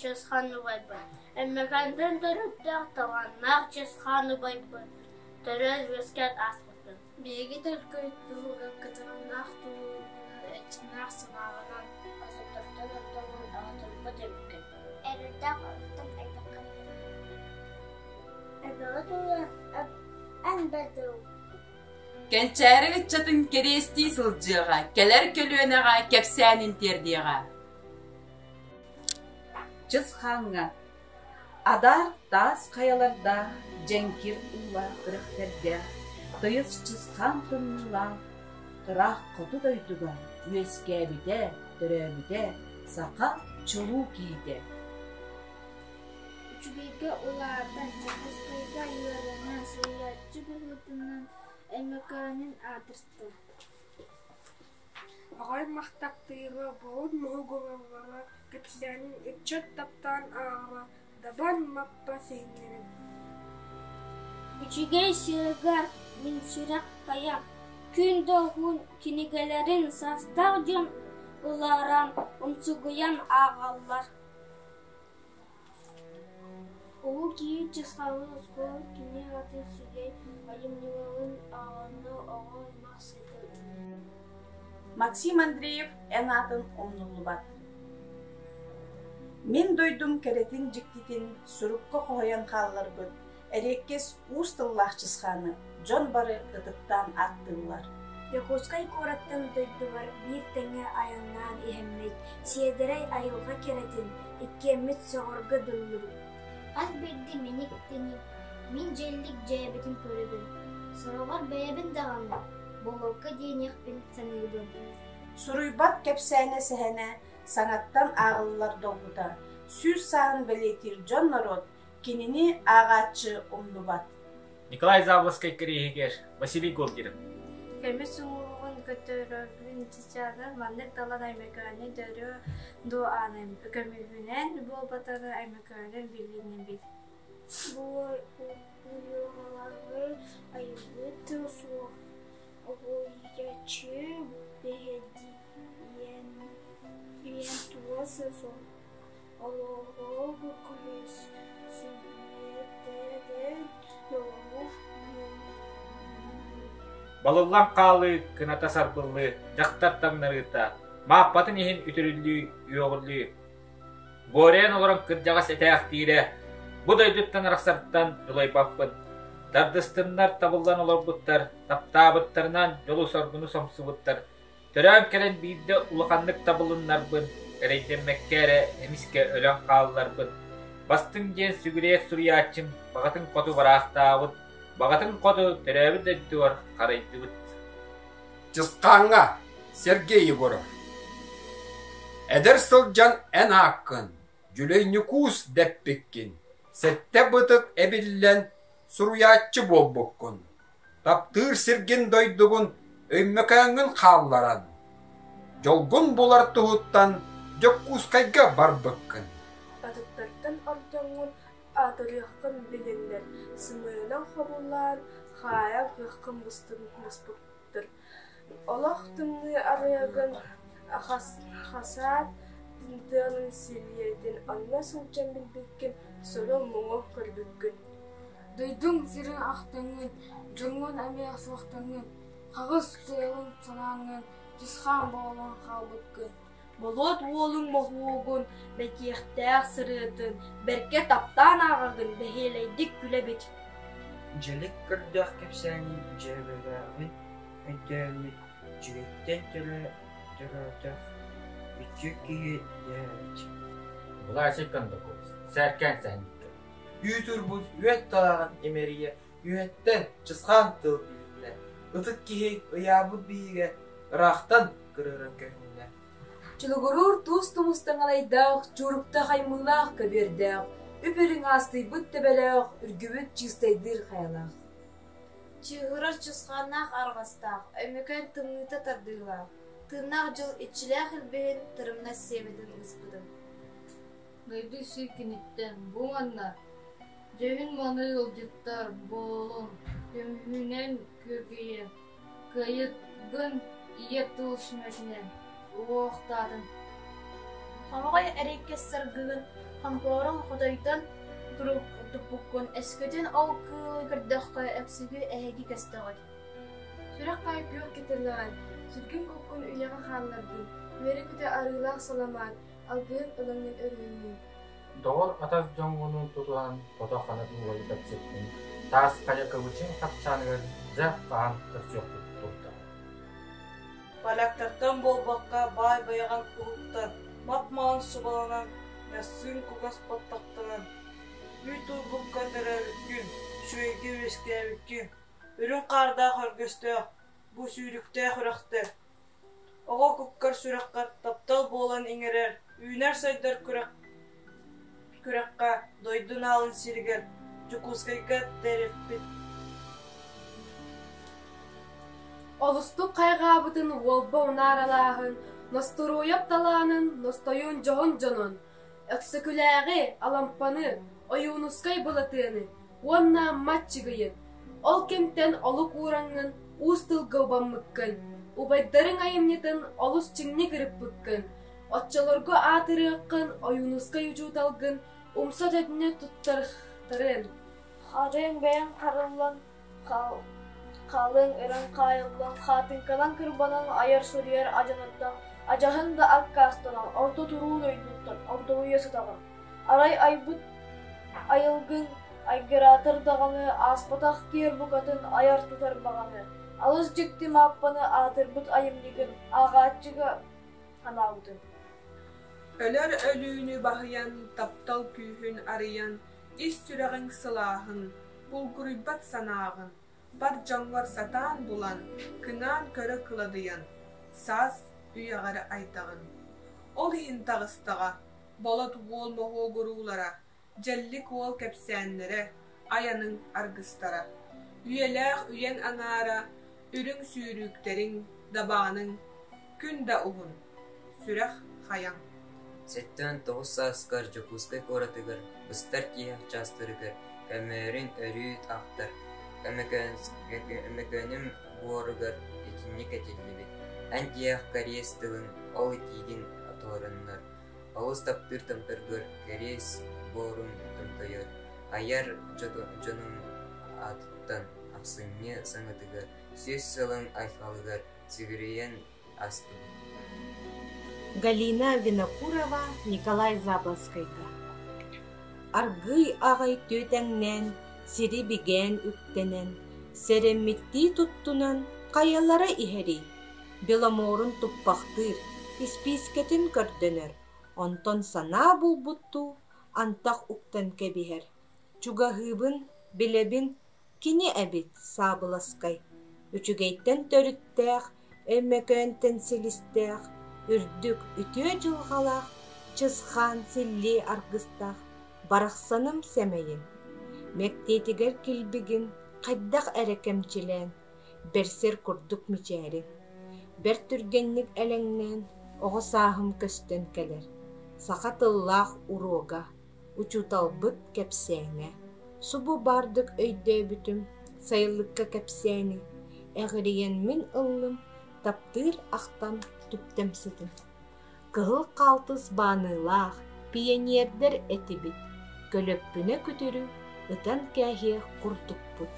Чысхан убайбыт Өймөкөөнтөн төрүттээх талааннаах Чысхан убайбыт төрөөн-үөскээн ааспытын. Биһиги төлкөйдүүгэ кытарымнаах тулуурунан, эрчимнээх санааҕынан, Осоттортон ортолуун аҕатырбыт эбиккин. Эрэллээх олохтон элбэххэ Элбэҕи тулуйан эн бэрдэ Кэнчээри ыччатын кэриэстии сылдьыаҕа, кэлэр көлүөнэҕэ кэпсээнин тиэрдиэҕэ. Чысхааҥҥа адаар таас хайалардаах, дьэҥкир уулаах үрэхтэрдээх, тыйыс чысхаан тымныылаах, ыраах хоту дойдуга үөскээбитэ, төрөөбүтэ саха чулуу киһитэ. Үчүгэйгэ улаатан, Дьокуускайга үөрэнэн, суруйааччы быһыытынан Өймөкөөнүн аатырта. Оҕо аймах таптыыра, буруй муһугураллара, кэпсээнин ыччат таптаан ааҕара, Дабаан Маппа сэһэннэрин Үчүгэй сыыгар мин сүрэх хайа, күн да уһун кинигэлэрин саастаах дьон ылааран, умсугуйан ааҕаллар. Улуу киһи Чысхаалы оскуола кини аатын сүгэн айымньыларын ааҕаннар оҕо аймах сайдар Максим Андреев эн аатын умнуллубат. Мин дойдум кэрэтин дьиктитин сурукка хоһуйан хаалларбыт эриэккэс уус тыллаах Чысхааны дьон бары ытыктаан ааттыыллар. Якутскай куораттан дойдубар биир тэҥҥэ айаннаан иһэммит, сиэдэрэй айылҕа кэрэтин иккиэммит сөҕөргө дыллыбыт. Хас биирдии мэник-тэник мин дьэллик дьээбэтин көрөбүн, сороҕор бэйэбин даҕаны болуокка диэниэхпин саныыбын. Суруйбат кэпсээнэ-сэһэнэ саҥаттан ааҕыллар долгута, 100 сааһын бэлиэтиир дьон-норуот кинини ааҕааччы умнубат. Николай Заболоцкай кэриэһигэр Василий Голдиров. Көмүс уҥуоҕун көтөрөбүн чычааҕын маннык талан Өймөкөөнү дөрү дуу аанын көмүһүнэн буолбатаҕы Өймөкөөнүн билиннибит. Бу уйулҕалары айбыт суох уһуйааччы биһидиэн туос олоҕу көрсүбүтэ доҕор Балыллан хаалыы, кыната сарбыллыы, дьахтар таҥнарыыта, мааппатын иһин үтүрүллүү, үөҕүллүү. Буорайан олорон кырдьаҕас этээхтиирэ, бу дойдуттан арахсартан дьулайбаппын. Тардыстыннар табыллан олорбуттар, таптаабыттарынан дьолу-соргуну сомсубуттар, Төрөөн кэлэн биирдэ улаханнык табылыннарбын, эрэйдэммэккэ эрэ эмискэ өлөн хаалларбын, бастыҥ диэн сүгүрүйэр суруйааччым баҕатын хоту бараахтаабыт, баҕатын хоту төрөөбүт дойдутугар харайдыбыт. Чысхааҥҥа Сергей Егоров Эдэр сылдьан эн ааккын, Дьүлэй Ньукуус дэппиккин, сэттэ бытык эбиллэн суруйааччы буолбуккун. Таптыыр сиргин-дойдугун Өймөкөөҥҥүн хаалларан, дьолгун булар туһуттан Дьокуускайга барбыккын. Атыттартан ордоҥҥун аатырыаххын билиннэр, сымыйанан хобулаан, хаайан кыаххын быспыттар. Олох тымныы арыйагын хасаат тыалын силиэтин онно сылдьан билбиккин, сору-муҥу көрбүккүн. Дойдуҥ сирин ахтыҥҥын, дьоҥҥун эмиэ суохтаҥҥын, хаҕыс тыалын санааҥҥын, чысхаан буолан хаалбыккын. Болот уолуҥ моһуогун, бэтиэхтээх сырыытын бэркэ таптаан ааҕаҕын, бэһиэлэйдик күлэбит. Дьэлик көрдөөх кэпсээнин дьээбэлээҕин өйдөөммүт, үчүгэйтэн төрөөтөх үтүө киһи дэһэбит. Власий Кондаков, Сээркээн сэһэнньиттэр. Үүт урбут үөт талаҕын имэрийэ, үөһэттэн чысхаан тыл билиннэ, ытык киһи ыйаабыт биһигэ ыраахтан кырыаран көһүннэ. Чулугуруур туус тумус таҥалайдаах, чууруктаах аймыылаах көбүөрдээх, үп-үрүҥ аастыйбыт төбөлөөх, үргүбүт чыыстайдыыр хайалаах. Чыыһырар чысхааннаах арҕастаах, Өймөкөөн тымныыта тардыылаах, тыыннаах дьыл иччилээх илбиһин тырымнас сиэмэтин ыспытым. Дойду сир киниттэн бу манна дьүһүн маны ыалдьыттар буолуҥ, көмүһүнэн күргүйэн, кыайыгын ийэ тыл сүмэтинэн уохтаатын. Хомоҕой эрэйкэс саргыгын хомпоорун хотойтон туппуккун, өскөтүн ол кыылы көрдөххө өксүгү эһиги көстөҕүт Сүрэх хаай күөх кэтэлэҕин, сүргүн-куккун үйэҕэ хааллардын, үөрэ-көтө арыылаах саламаат, алгыһын ылаҥҥын өрүһүннүн Доҕор атас дьоҥҥунуун тутуһан тото-хана дууһайы кэпсэттин, таас хайа кыбычыын хапчааныгар дьэ хаһан көрсүөхпүт турдаҕа Поляктартан буолбакка баай байаҕан уһуктан, мап-маҥан субаланан, нассыын кугас баттахтанан, үүт уурбукка төрөөбүккүн, үчүгэйгэ үөскээбиккин, үрүҥ хаардаах өргөстөөх, бу сүүрүктээх үрэхтэр, оҕо куккар сүрэххэр таптал буолан иҥэрэр, үүнэр-сайдар күрэх күрэххэ дойду наалын сиригэр Дьокуускайга тэриппит Олустук хайҕаабытын Уолба унааралааһын, Ностуруойап талаанын, Ностойуон дьоһун дьонун, Өксөкүлээҕи, Алампаны, Ойуунускай Былатыаны уонна Маччыгыйын, ол кэмтэн олук уураҥҥын уус тылга убаммыккын, убайдарыҥ айымньытын олус чиҥник ырыппыккын, оччолорго аатырыаххын Ойуунускай учууталгын умса төтүнэ туттарыахтарын. Харыҥ бэйэҥ харыллан Хаалыҥ өрөн хаайыллан, хаатыҥканан кырбанан айар-суруйар адьынаттан, адьаһын да аккаастанан, орто туруу дойдуттан ордоруйа сытаҕын. Арай айбыт айылгыҥ айгыраатар даҕаны ааспатах киэр букатын айар-тутар баҕаны, алыс дьикти Мааппаны аатырбыт айымньыгын ааҕааччыга анаабытын. Өлөр өлүүнү баһыйан, таптал күүһүн арыйан, ис сүрэҕиҥ сылааһын, булгуруйбат санааҕын, бар дьоҥҥор сатаан булан, кыҥаан көрө кыладыйан, саас үйэҕэр айдаҕын. Ол иһин таҕыстаҕа, болот уол моһуогуруулара, дьэллик уол кэпсээннэрэ, айаныҥ аргыстара. Үйэлээх үйэҥ аҥаара, үрүҥ сүүрүүктэриҥ, дабааныҥ, күн да уһун, сүрэх хайаҥ. 79 сааскар Дьокуускай куоратыгар быстар тиһэх чаастарыгар көмөөрүн өрүү ахтар Өмөкөөнүм буоругар итинник этиллибит: «Эн тиһэх кэриэс тылын ол итиигин толороннор, олус таптыыр томторгор кэриэс буорун томтойор, айар дьонуҥ аатыттан ахсынньы саҥатыгар 100 сылын айхалыгар сүгүрүйэн астыбыт Галина Винокурова Николай Заболоцкайга Аргыый аҕай түөтэҥнээн, сири бигээн үктэнэн, сэрэммиттии туттунан хайалара иһэрий? Беломорун туппахтыыр, испиискэтин көрдөнөр, онтон санаа булбуттуу антах уктан кэбиһэр. Чугаһыыбын, билэбин, кини эбит Саабыласкай, үчүгэйтэн төрүттээх, Өймөкөөнтөн силистээх, үрдүк үтүө дьылҕалаах, чысхаан силлиэ аргыстаах барахсаным сэмэйин, мэктиэтигэр килбигин хайдах эрэ кэмчилээн, бэрсэр курдук мичээрин, бэрт түргэнник элэҥнээн оҕо сааһым көстөн кэлэр, саха тыллаах уруога, учууталбыт кэпсээнэ, субу баардык өйдөөбүтүм сайылыкка кэпсээни, эҕирийэн мин ыллым, таптыыр ахтан түптэм сытын. Кыһыл хаалтыс бааныылаах пионердар этибит, көлөппүнэ күтүрү ытан кээһиэх курдукпут.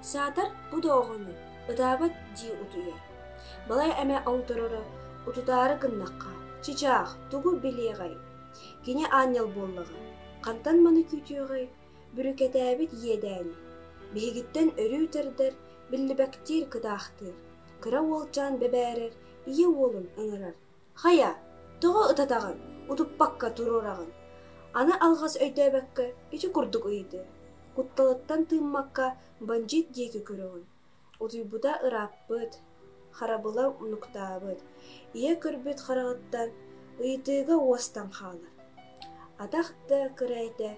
Саатар бу да оҕону ытаабат дии утуйар. Балай эмэ оҥтороро утутаары гыннахха, чычаах, тугу билиэҕэй? Кини аанньал буоллаҕа, хантан маны күүтүөҕэй, бүрүкэтээбит иэдээни? Биһигиттэн өрүү тардар, биллибэктиир кытаахтыыр, кыра уолчаан бэбээрэр, ийэ уолун ыҥырар. Хайа, тоҕо ытатаҕын, утуппакка туруораҕын? Аны алҕас өйдөөбөккө ити курдук ыйытыы. Кутталыттан тыыммакка бандьыыт диэки көрөҕүн. Утуйбута ырааппыт, харабыла мунуктаабыт, ийэ көрбүт хараҕыттан ыйытыыга уостан хаалар. Атах да кыра этэ,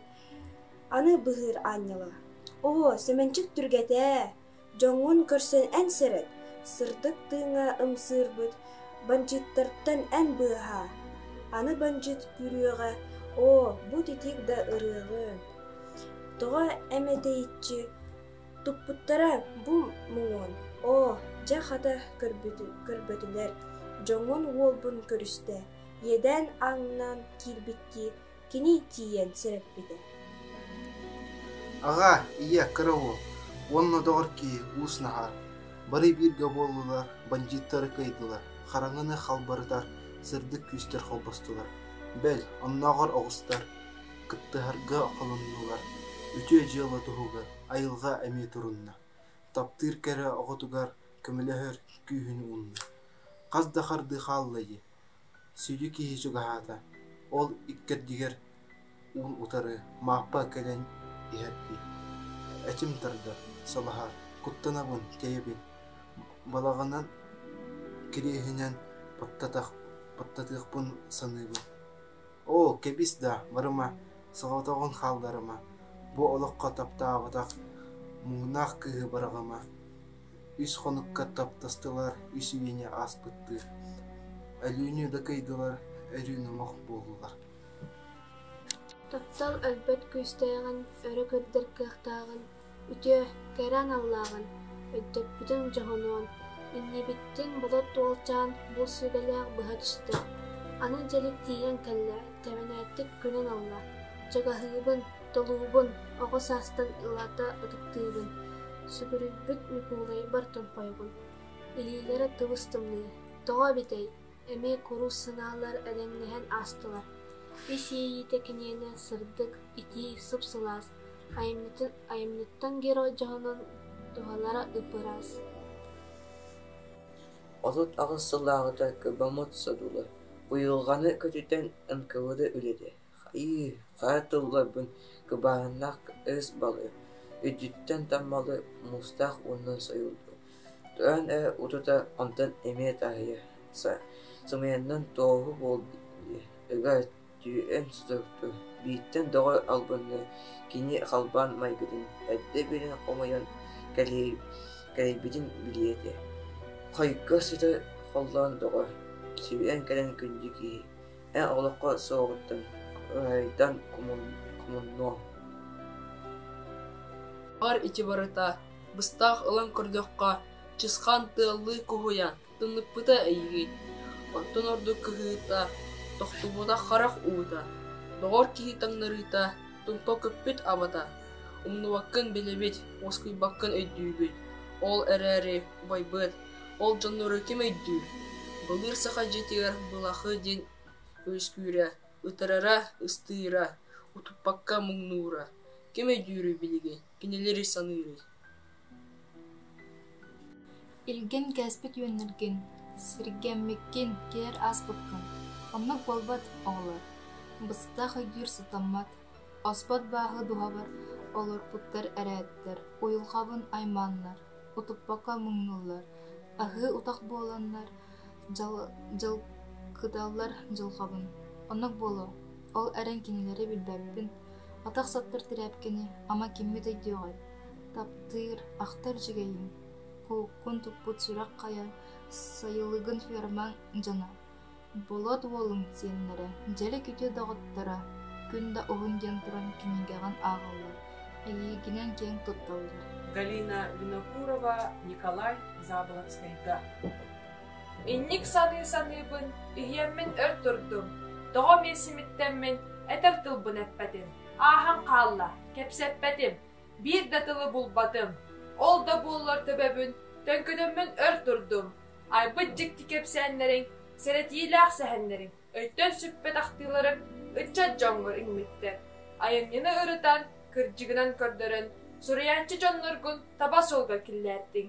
аны быһыыр аанньала: «Оо, Сэмэнчик түргэтээ, дьоҥҥун көрсөн эн сэрэт, сырдык тыыҥҥа ымсыырбыт бандьыыттартан эн быыһаа, аны бандьыыт күрүөҕэ, оо, бу титиик да ырыаҕын, тоҕо эмэтэйиччи Туппуттара бу муҥун, оо, дьэ хата көрбөтүлэр. Дьоҥҥун уолбун көрүстэ, иэдээн ааҥнаан киирбиттии кини тиийэн сэрэппитэ Аҕаа, ийэ, кыра уол уонна доҕор киһи уус Наһаар бары бииргэ буоллулар, бандьыыттары кыайдылар, хараҥаны халбарытар сырдык күүстэр холбостулар, бэл, оннооҕор оҕустар кыттыһарга холоннулар, үтүө дьыала туһугар айылҕа эмиэ турунна, таптыыр кэрэ оҕотугар көмөлөһөр күүһүн уунна. Хас да хардыы хаалла дии, сүдү киһи чугаһаата, ол иккэрдигэр уун утары Мааппа кэлэн иһэр дии, этим тардар, салаһар, куттанабын, тэйэбин, балаҕанын кириэһинэн баттатыахпын саныыбын. Оо, кэбис да, барыма, соҕотоҕун хаалларыма, бу олоххо таптаабатах муҥнаах кыыһы быраҕыма Үс хонукка таптастылар, үс үйэни ааспыттыы. Өлүүнү да кыйдылар, өрүү номох буоллулар. Таптал өлбөт күүстээҕин, өрө көрдөр кыахтааҕын, үтүө, кэрэ аналлааҕын өйдөппүтүҥ дьоһунуон, иннибиттэн болот уолчаан бу сүгэлээх быһа түстэ. Аны дьэлик тиийэн кэллэ, тэбэнээттик күлэн ылла. Чагаһыыбын, толуубун, оҕо саастан ылата ытыктыыбын Сүгүрүйбүт Ньукулайбар тоҥхойбун, илиилэрэ тыбыс-тымныы, тоҕо эбитэй, эмиэ курус санаалар элэҥнэһэн аастылар, ис иэйиитэ киниэнэ сырдык, итии, сып-сылаас, айымньытын айымньыттан герой дьоһунун туһалара ып-ыраас 38 сыллааҕыта кырбаммыт содула, уйулҕаны көтүтэн НКВД үлэтэ Хайыы, хара тылларбын кыбааһыннаах ыс балыы, үрдүттэн таммалы муустаах уонна сойуллуу, туран эрэ утута онтон эмиэ таһыйа, сымыйаннан туоһу буол дии, ыга түүн сутуруктуу, бииртэн доҕор албынныыр кини халбаан майгытын эрдэ билэн хомойон кэлэйбитин билиэ этэ, хойго сытар холлоон доҕор, сүүрэн кэлэн күндү киһи Эн олоххо суоҕуттан ыһайдан кумуннуоҥ Бар ити барыта, быстах ылан көрдөххө, чысхаан тыаллыы куһуйан тымныппыта эйигин, онтон ордук кыһыыта, тохтубута харах уута, доҕор киһи таҥнарыыта, туҥха көппүт абата, умнубаккын билэбит, уоскуйбаккын өйдүүбүт, ол эрээри убайбыт, Ол дьоннору ким өйдүүр? Былыр саха дьиэтигэр былахы диэн үөскүүрэ, ытырара, ыстыыра, утуппакка муҥнуура. Ким өйдүүрүй билигин, кинилэри саныырый? Илгэн кээспит үөннэргин, сиргэммиккин, кээр ааспыккын. Оннук буолбат, оҕолор. Быстах өйдүүр сатаммат, оспот бааһы дуһабар олорпуттар эрээттэр, уйулҕабын аймааннар, утуппакка муҥнууллар, аһыы утах буоланнар дьалкыталлар дьылҕабын. Оннук буолуо, ол эрэн кинилэри билбэппин, атах саптар тирээпкэни ама киммит өйдүөҕэй? Таптыыр, ахтар үчүгэйим, кууккун туппут сүрэх хайа сайылыгын фермаҥ дьоно Болот уолуҥ сиэннэрэ, дьэлик үтүө доҕотторо, күн да уһун диэн туран кинигэҕин ааҕаллар, эйиигинэн киэҥ тутталлар Галина Винокурова Николай Заболоцкайга Инник саныы-саныыбын, иһиэммин өр турдум, тоҕо эмиэ симиттэммин, этэр тылбын эппэтим, ааһан хаалла, кэпсэппэтим, биир да тылы булбатым. Ол да буоллар төбөбүн, төҥкөтөммүн өр турдум, Айбыт дьикти кэпсээннэриҥ, сэрэтиилээх сэһэннэриҥ, өйтөн сүппэт ахтыыларыҥ ыччат дьоҥҥор иҥмиттэр. Айымньыны ырытан, кырдьыгынан көрдөрөн, суруйааччы дьонноргун таба суолга киллэртиҥ.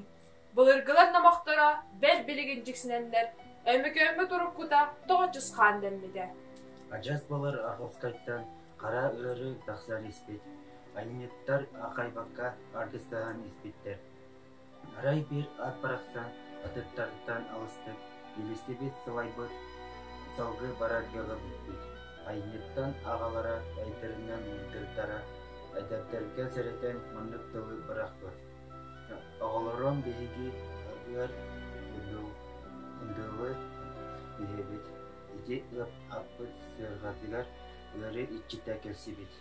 Былыргылар номохторо бэл билигин дьиксинэннэр, Өймөкөөммүт уруккута тоҕо чысхаан дэммитэ. Адьас былыр Охотскайтан хара ыарыы тахсар испит, айанньыттар аахайбакка аргыстаһан испиттэр. Арай биир ат барахсан атыттартан алыстык, илистибит, сылайбыт, салгыы барар кыаҕа бүппүт. Айанньыттан аҕалара өйдөрүнэн мындырдара, эдэрдэргэ сэрэтэн маннык тылы бырахпыт: «Оҕолорум биһиги ыар ындыылы иһэбит, ити аппыт сыарҕатыгар ыарыы иччитэ кэлсибит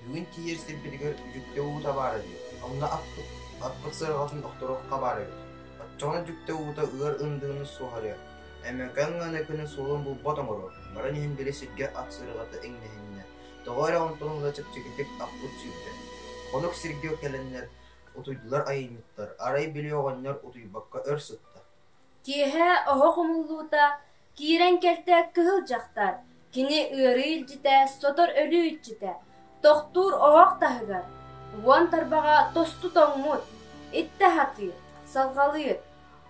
Бүгүн тиийэр сирбитигэр дьүктэ уута баара дии, онно аппыт, аппыт сыарҕатын охторуохха баар эбит. Оччоҕуна дьүктэ уута ыар ындыыны суоһарыа. Өмөкөн Өнөкөнү суолун булбат оҥорор, баран иһэн били сиргэ ат сырыҕата иҥнэһиннэ, тоҕо эрэ онтон ыла чэпчэкитик аппыт сүүрдэ. Хонук сиргэ кэлэннэр утуйдулар айанньыттар, арай били оҕонньор утуйбакка өр сытта. Киэһэ оһох умуллуута киирэн кэлтэ кыһыл дьахтар, кини ыарыы илдьитэ, сотор өлүү иччитэ, тохтуур оһох таһыгар, уон тарбаҕа тосту тоҥмут, иттэ сатыыр, салҕалыыр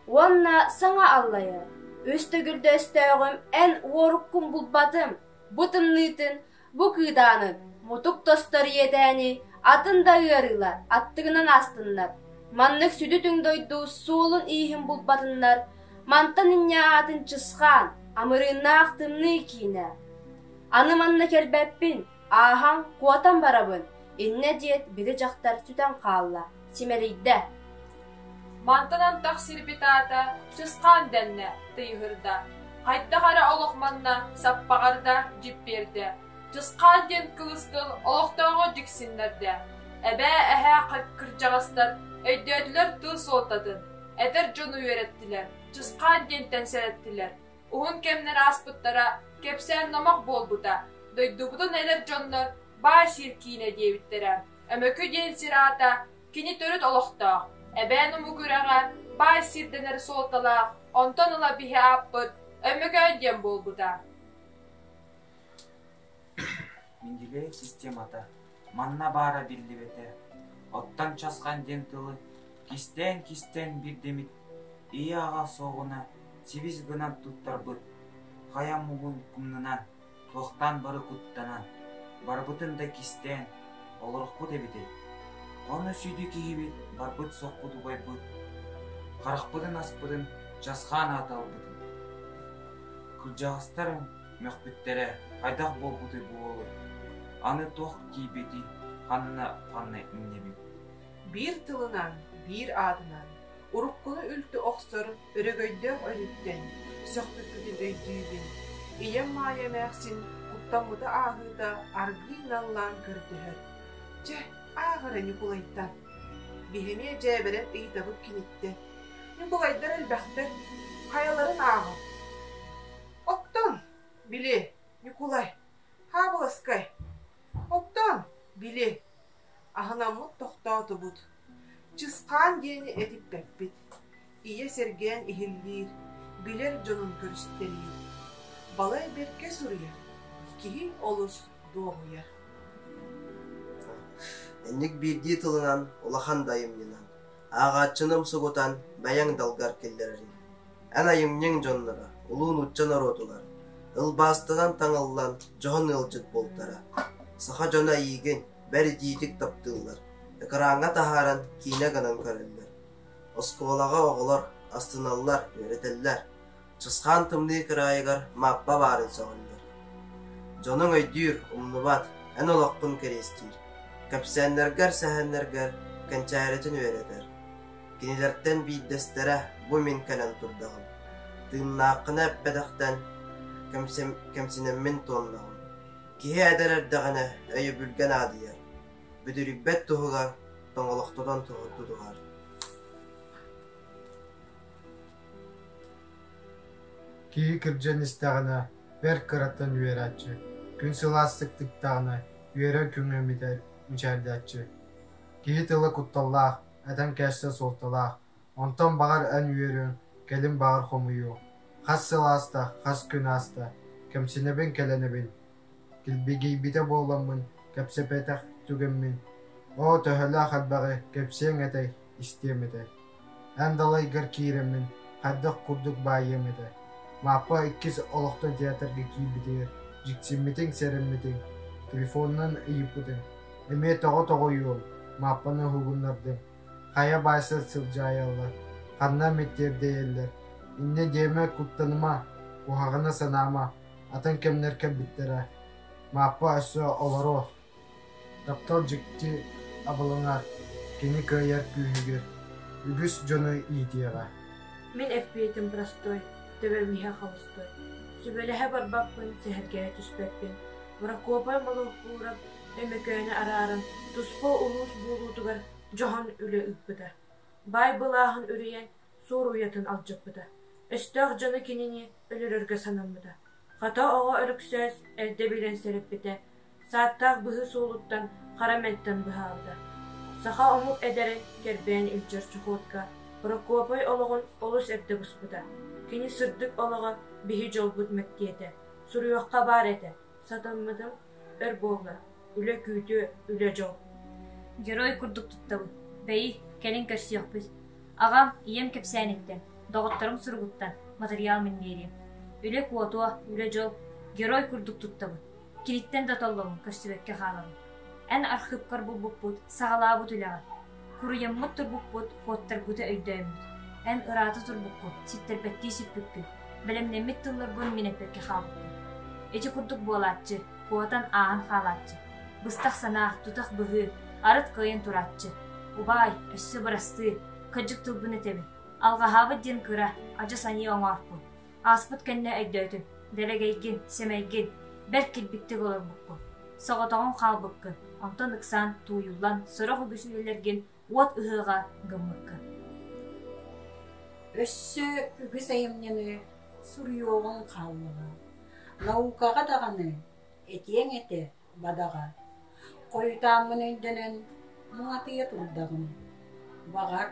уонна саҥа аллайар: «Үс төгүл да өстөөҕүм эн уоруккун булбатым, бу тымныытын, бу кыыдаанын, мутук тостор иэдээни, атын да ыарыылар аттыгынан аастыннар, маннык сүдү түҥ дойду суолун-ииһин булбатыннар, мантан инньэ аатын Чысхаан, амырыыннаах тымныы киинэ. Аны манна кэлбэппин, ааһан, куотан барабын, иннэ диэт били дьахтар сүтэн хаалла, симэлийдэ. Мантан антах сирбит аата Чысхаан дэннэ, тыйыһырда. Хайдах эрэ олох манна саппаҕырда, дьиппиэрдэ. Чысхаан диэн кылыс тыл олохтооҕу дьиксиннэрдэ. Эбээ, эһээ кырдьаҕастар өйдөөтүлэр тыл суолтатын, эдэр дьону үөрэттилэр, Чысхаан диэнтэн сэрэттилэр. Уһун кэмнэр ааспыттара, кэпсээн номох буолбута. Дойдубутун эдэр дьоннор баай сир киинэ диэбиттэрэ. Өмөкү диэн сир аата кини төрүт олохтоох, эбээн омук үрэҕэ баай сир дэнэр суолталаах, онтон ыла биһи ааппыт Өмөкөөн диэн буолбута. Менделеев системата манна баара биллибэтэ. Оттон Часхан диэн тылы кистээн-кистээн биирдэмит ийэ-аҕа суоҕуна сибис гынан туттарбыт, хайа муҥун кумнунан туохтаан бары куттанан, барыбытын да кистээн олорохпут эбитэй. Ону сүдү киһибит барбыт сохпут убайбыт, харахпытын аспытын Часхаан аата ылбытын. Кырдьаҕастар мөхпүттэрэ хайдах буолбутуй буолуой? Аны туох тиийбитий, ханна-ханна иҥнэбит? Биир тылынан, биир аатынан уруккуну үлтү охсор өрөгөйдөөх өрүттэн сөхпүппүтүн өйдүүбүн. Ийэм Маайа эмээхсин куттаммыта ааһыыта аргыый наллаан көрдөһөр: «Чэ, аах эрэ Ньукулайтан». Биһи эмиэ дьээбэрэн ыйытабыт киниттэн: «Ньукулайдар элбэхтэр, хайаларын ааҕар?» «Оттон, били, Ньукулай, Хаабыласкай, оттон, били, Аһынаммыт тохтоотубут, Чысхаан диэни этиппэппит, ийэ сэргээн иһиллиир, билэр дьонун көрүстэлиир. Балай бэркэ суруйар, киһи олус дуоһуйар. Инник биирдии тылынан, улахан да айымньынан, ааҕааччыны умсугутан, бэйэҥ далгар киллэрэриҥ. Эн айымньыҥ дьонноро, улуу нуучча норуотугар, ылбаастанан таҥыллан, дьоһун ыалдьыт буолтара. Саха дьоно эйиигин бэридиитик таптыыллар, экраҥҥа таһааран киинэ гынан көрөллөр. Оскуолаҕа оҕолор астыналлар, үөрэтэллэр. Чысхаан тымныы кыраайыгар Мааппа баарын сөҕөллөр. Дьонуҥ өйдүүр, умнубат, эн олоххун кэриэстиир. Кэпсээннэргэр, сэһэннэргэр кэнчээритин үөрэтэр. Кинилэртэн биирдэстэрэ бу мин кэлэн турдаҕым. Тыыннааххына эппэтэхтэн кэмсинэммин туоннаҕым. Киһи эдэр эрдэҕинэ өйөбүлгэ наадыйар, бүдүрүйбэт туһугар тоҥолохтотон тутуһар. Киһи кырдьан истэҕинэ, бэрт кыраттан үөрээччи, күн сылаастык тыктаҕына, үөрэр күҥҥэ мичээрдээччи. Киһи тыла кутталлаах, этэн кээстэ суолталаах, онтон баҕар эн үөрүөҥ, кэлин баҕар хомуйуоҥ. Хас сыл ааста, хас күн ааста, кэмсинэбин кэлэнэбин, килбигийбитэ буоламмын кэпсэппэтэх түгэммин, оо, төһөлөөх элбэҕи кэпсиэҥ этэй, истиэм этэй. Эн далайгар киирэммин хайдах курдук баайыам этэ. Мааппа иккис олохтон театрга киирбитигэр дьиксиммитиҥ, сэрэммитиҥ, телефонунан ыйыппытыҥ. Эмиэ тоҕо тоҕойуом, Мааппаны уһугуннардыҥ. Хайа баайсар сылдьаайаллар, ханна эмит тиэрдэйэллэр. Инньэ диэмэ, куттаныма, куһаҕаны санаама, атын кэмнэр кэлбиттэрэ. Мааппа өссө олоруо Таптал дьикти абылаҥар, кини кыайар күүһүгэр үгүс дьону иитиэҕэ. Мин эппиэтим простой, төбөм иһэ холостой. Сүбэлэһэ барбаппын, сэһэргэһэ түспэппин. Прокопай Молокуурап Өймөкөөнү арааран, туспа улуус буолуутугар дьоһун үлэ ыыппыта. Баай былааһын үрүйэн, суор уйатын алдьаппыта. Өстөөх дьоно кинини өлөрөргө санаммыта. Хата оҕо Өрөксөөс эрдэ билэн сэрэппитэ, сааттаах быһыы суолуттан хара мэлтэн быһаабыта. Саха омук эдэрин кэрбээн илдьэр чохуотка Прокопай олоҕун олус эрдэ быспыта. Кини сырдык олоҕо биһи дьолбут мэктиэтэ. Суруйуохха баар этэ, сатаммытым өр буолла, үлэ күүтүө, үлэ дьол. Герой курдук туттабын. Бэйи, кэлин көрсүөхпүт. Аҕам, ийэм кэпсээниттэн, доҕотторум суругуттан матырыйаал мин биэриэм. Үлэ куотуо, үлэ дьол, герой курдук туттабын. Киниттэн да толлобун, көрсүбэккэ хаалабын. Эн архыыпкар булбуппут, саҕалаабыт үлэҕин. Куруйаммыт турбуппут, куоттарбыта өйдөөммүт. Эн ыраата турбуккун, ситтэрбэттии сүппүккүн. Бэлэмнэммит тылларбын мин эппэккэ хаалбыппын. Ити курдук буолааччы, куотан ааһан хаалааччы. Быстах санаа, тутах быһыы, арыт кыайан турааччы. Убаай, өссө бырастыы, кырдьык тылбын этэбин. Алҕаһаабыт диэн кыра, адьас аньыы оҥоорпун. Ааспыт кэннэ өйдөөтүм, дэлэгэйгин, сэмэйгин, бэрт килбиктик олорбуккун. Соҕотоҕун хаалбыккын, онтон ыксаан, тууйуллан, сорох үгүс үлэлэргин уот ыһыаҕа гыммыккын. Өссө үгүс айымньыны суруйуоҕуҥ хааллаҕа. Наукаҕа даҕаны этиэҥ этэ бадаҕа. Хойутааммын өйдөнөн муҥатыйа турдаҕым. Баҕар,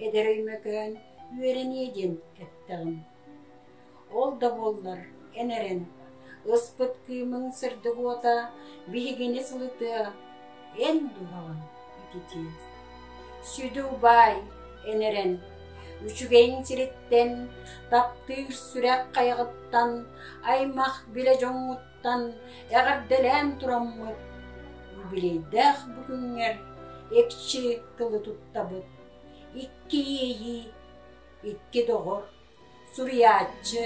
эдэр Өймөкөөн үөрэниэ диэн эттэҕим. Ол да буоллар, эн эрэн, ыспыт кыымыҥ сырдык уота биһигини сылытыа, эн дууһаҕын ититиэ. Сүдү убаай, эн эрэн, үчүгэйиҥ сириттэн, таптыыр сүрэх хайаҕыттан, аймах билэ дьоҥҥуттан эҕэрдэлээн тураммыт, юбилейдээх бу күҥҥэр экчи тылы туттабыт. Икки иэйии, икки доҕор, суруйааччы,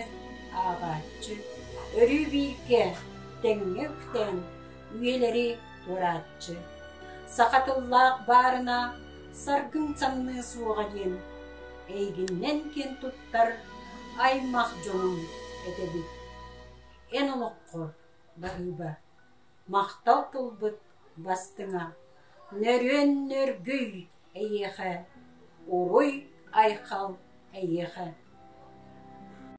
ааҕааччы, өрүү бииргэ тэҥҥэ үктээн үйэлэри туорааччы. Саха тыллаах баарына саргыҥ самныы суоҕа диэн эйигиннэн киэн туттар аймах дьонуҥ этэбит. Эн олоххор баһыыба, махтал тылбыт бастыҥа, нөрүөн нөргүй эйиэхэ, уруй айхал эйиэхэ.